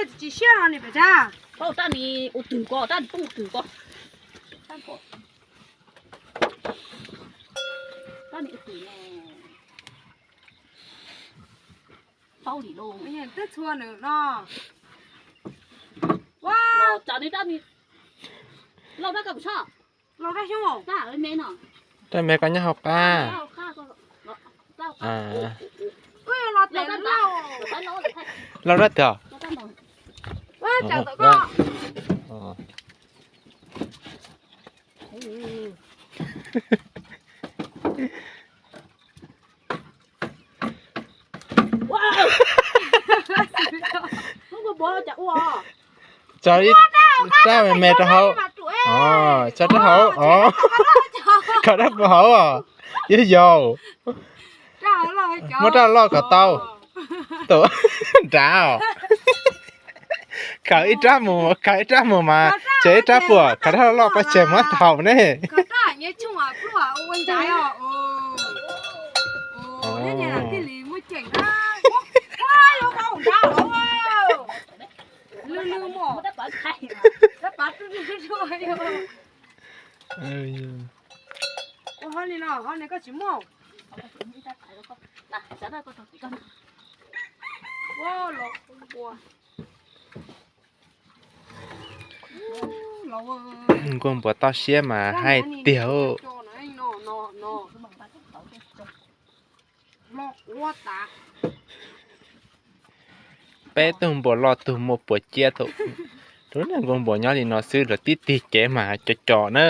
Tsis siab no ni pes tsawg. Paub rab ni ua twg ko, rab ni poob ua twg ko. Rab ni ua twg ne. Paub li lauj. Twb txhua nws no. Ua, tsam ni rab ni. Lauj, rab koj puas tshaj? Lauj, rab xyoob. Rab me koj nyob hauv qab. Lauj, rab twg? Tso ib rab me me rau hauv. Tso rau hauv. Khaws rab puas hauv os. Yuav yaus. Muab rab loj kom tau. Tus nrad os. Khaws ib rab mus, khaws ib rab mus mas tseg ib rab puas, khaws rab loj pab tseg muab thaum ne. Ua hauv li no, hauv ni koj tsis muaj. Nkauj Npuas toj siab mas haib tiag. Peb tug npua loj tug muaj puas ciab thaum. Lub neej Nkauj Npuas nyob li no xwb los tib tig kev mas co co na.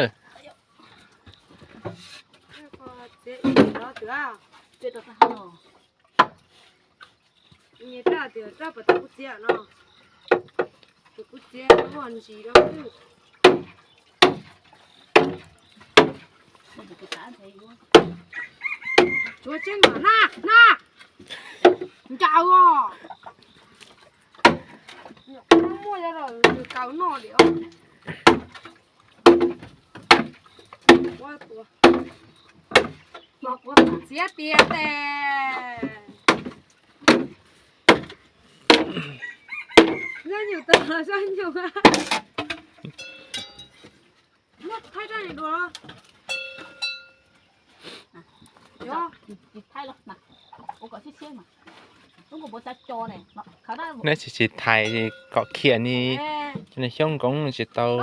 Tsuav tseeb mas na, na, ncaws os. Muaj yog los nws kaw noj li os. Txiav tias tes. Zab nyuj tau zab nyuj. Muab thaij rab ni dua los. Neb tsis tsis thais kom khiam ni, xyoob nkoov tsis tau.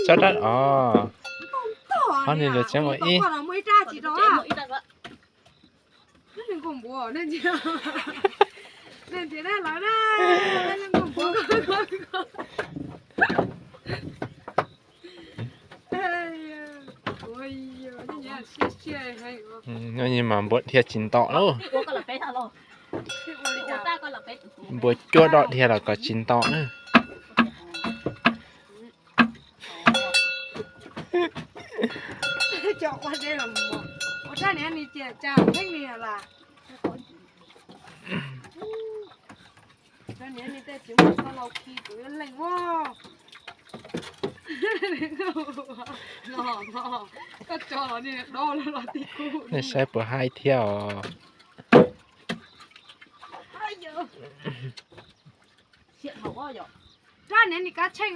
Tso rab os. Qhov ni lawv tseem ua ib. Nyob ni mas npua dhia tsis nto lauj. Npua cuab dog dhia los kom tsis nto na. Nej saib puas haib thiab os. Rab niag ni kav tsheej,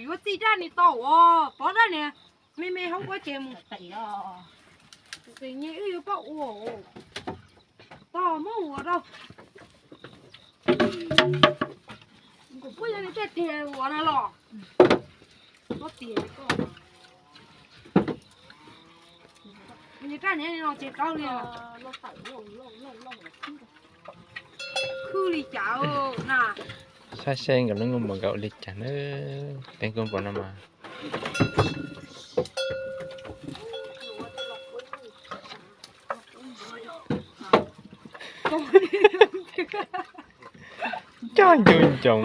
yuav txij rab ni tau os, pov rab niag me me hauv kuv ces mus. Tus tis nyeg wb yuav pab ua, tog muab ua rau. Kuv pub yog li tej tiag ua no los. Pob tiag li koj. Rab niag no ces rau li. Khwb li cas na. Saib seb nkawd lub nkauj npua nkawd ua li cas na. Peb nkauj npua no mas. Coj ncu ncoov.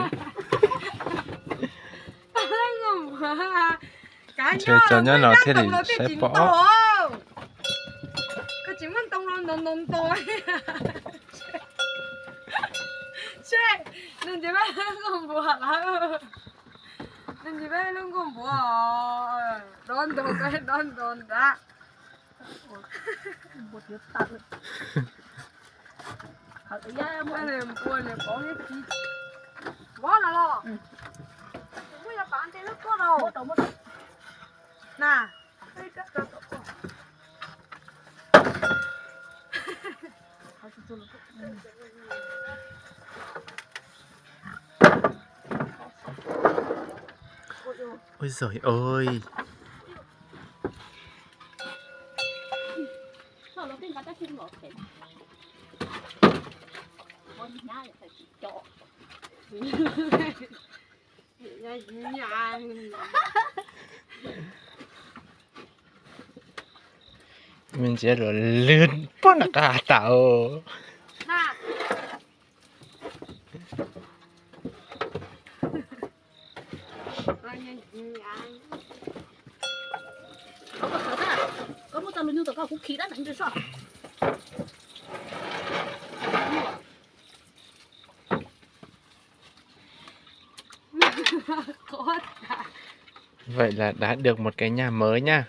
Ntshe cov nyob no thiaj li saib pom. Koj tsis muaj ntoo los ntaus ntaus ntaus. Seb, nws ntshe peb lub nkauj npua lawm. Nws ntshe peb lub nkauj npua os. Dob ntog, dob ntog nrad. Npua niam pov niam txiv. Vov no los. Muab yov pav nte lub tuaj los. Na. Ui giời ơi. Me ntsia luag lwg pob nram qab tas os. Vậy là đã được một cái nhà mới nha.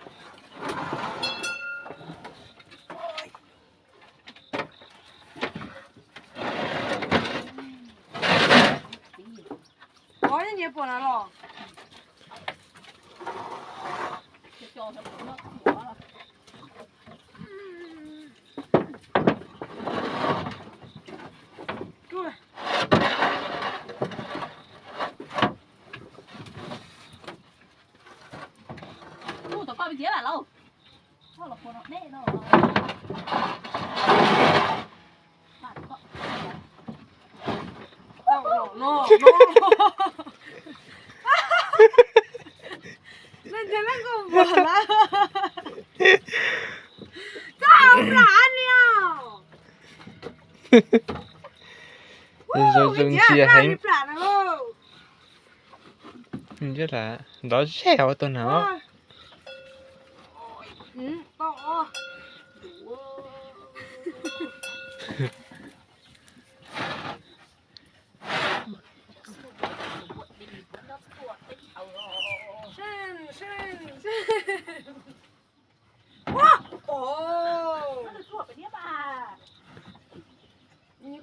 Zoo zoo ntsia heev. Nrov zej hauv tuag na.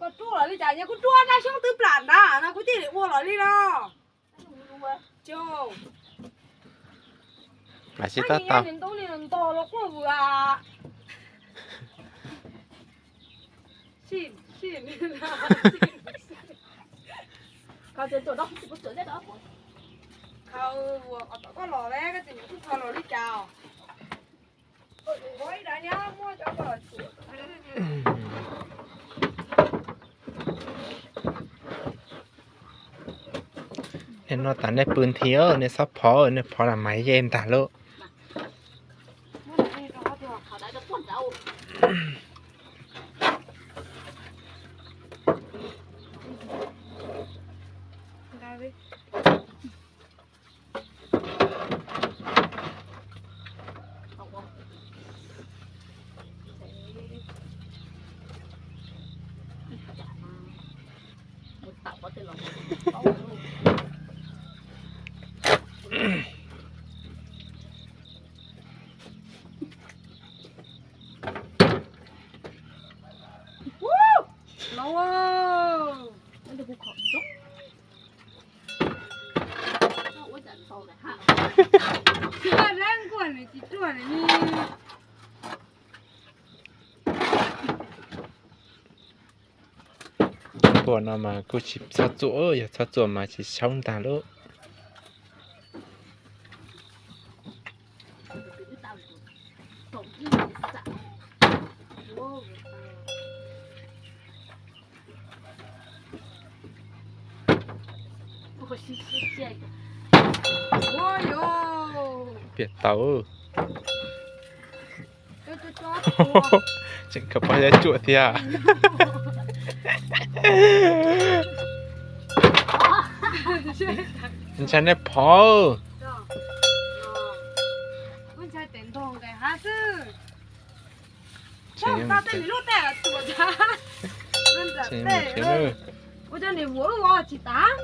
Koj ruaj los li cas, kuv ruaj nag xyoob twb plam ntag no kuv thiaj li ua los li no. Plam tsis tab tau. Ntoo li ntog los quaj vwm. Khaws ua tom koj los, koj tsis nim kuj khaws los li cas. Nej noj tas nej pw nthi, nej txhob phov, nej phov las mas yej ntag lauj. Npua no mas kuj tsis txhob txuam, yog txhob txuam mas tsis saub ntag lauj. Piam tau. Tseem khaws pob zeb tsuam thiab. Ntshai nej phov. Ua cov niam vuam ua tsis tas.